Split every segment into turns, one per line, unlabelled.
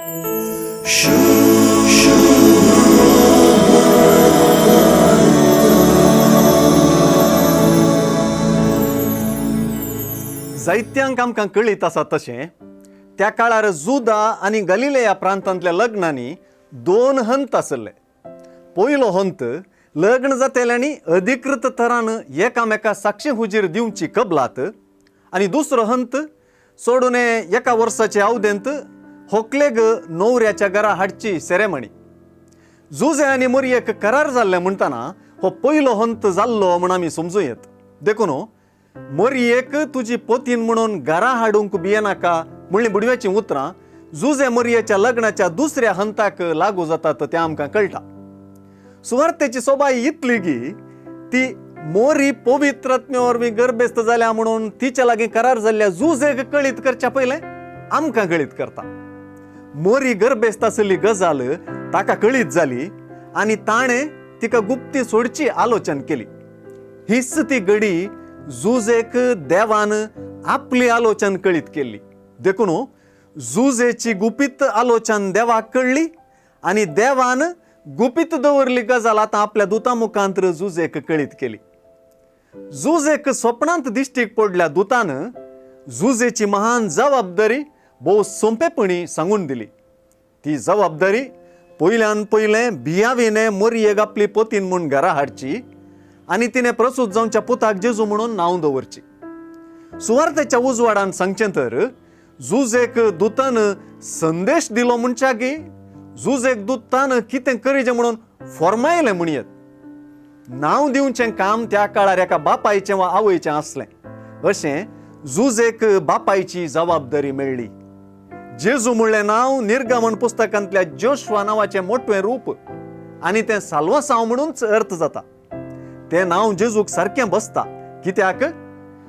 जायत्यांक आमकां कळीत आसा तशें त्या काळार जुदा आनी गलिलेया प्रांतांतल्या लग्नांनी दोन हंत आसले. पयलो हंत लग्न जातेल्यांनी अधिकृत थरान एकामेका साक्षी हुजीर दिवची कबलात आनी दुसरो हंत सोडून एका वर्साचे अवदेंत होकलेग नवऱ्याच्या घरा हाडची सेरेमणी. जुजे आनी मोरयेक करार जाल्लें म्हणटना हो पयलो हंत जाल्लो म्हूण आमी समजूं येत. देखून मोरयेक तुजी पोतीन म्हणून घरा हाडूंक भियेनाका म्हणली बुडव्याचीं उतरां जुजे मोरयेच्या लग्नाच्या दुसऱ्या हंताक लागू जातात तें आमकां कळटा. सुवार्तेची सोबाय इतली गी ती मोरी पवित्र वरवीं गर्भेस्त जाल्या म्हणून तिच्या लागीं करार जाल्ल्या जुजेक कळीत करच्या पयलें आमकां कळीत करता. मोरी गर्भेस्त आशिल्ली गजाल ताका कळीत जाली आनी ताणें तिका गुप्ती सोडची आलोचन केली. हीच ती घडी जुजेक देवान आपली आलोचन कळीत केल्ली. देखून जुजेची गुपीत आलोचन देवाक कळ्ळी आनी देवान गुपीत दवरली गजाल आतां आपल्या दुता मुखांत जुजेक कळीत केली. जुजेक स्वप्नांत दिश्टीक पडल्या दुतान जुजेची महान जबाबदारी भोव सोंपेपणी सांगून दिली. ती जबाबदारी पयल्यान पयलें भियाविने मोरयेक आपली पोतीन म्हूण घरा हाडची आनी तिणें प्रसूत जावच्या पुताक जेजू म्हणून नांव दवरची. सुवार्थेच्या उजवाडान सांगचें तर जुजेक दुतान संदेश दिलो म्हणच्या की जुजेक दुतान कितें करीचें म्हणून फॉर्मायलें म्हणयेत. नांव दिवचें काम त्या काळार एका बापायचें वा आवयचें आसलें. अशें जुजेक बापायची जबाबदारी मेळ्ळी. जेजू म्हणलें नांव निर्गमन पुस्तकांतल्या जोशवा नांवाचें मोटवें रूप आनी तें साल्वासांव म्हणूनच अर्थ जाता. तें नांव जेजूक सारकें बसता कित्याक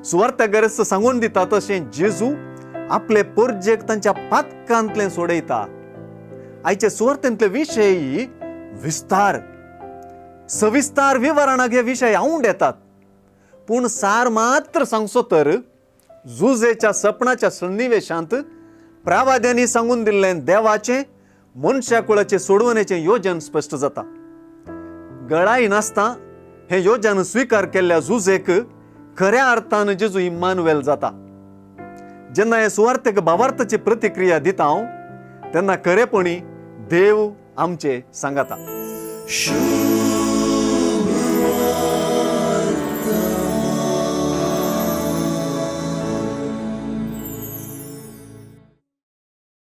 सुवार्त्या गरज सांगून दिता तशें जेजू आपले परजेक तांच्या पातकांतलें सोडयता. आयचे सुवार्तेंतले विशय विस्तार सविस्तार विवरणाक हे विशय आवड येतात, पूण सार मात्र सांगचो तर जुजेच्या सपनाच्या सन्निवेशांत प्रावाद्यांनी सांगून दिल्लें देवाचें मनशा कुळाचें सोडवणेचें योजन स्पश्ट जाता. गळाय नासता हें योजन स्विकार केल्ल्या जुजेक खऱ्या अर्थान जेजू इम्मानुएल जाता. जेन्ना हे सुवार्थेक भावार्थाची प्रतिक्रिया दिता हांव तेन्ना खरेपणी देव आमचे सांगाता.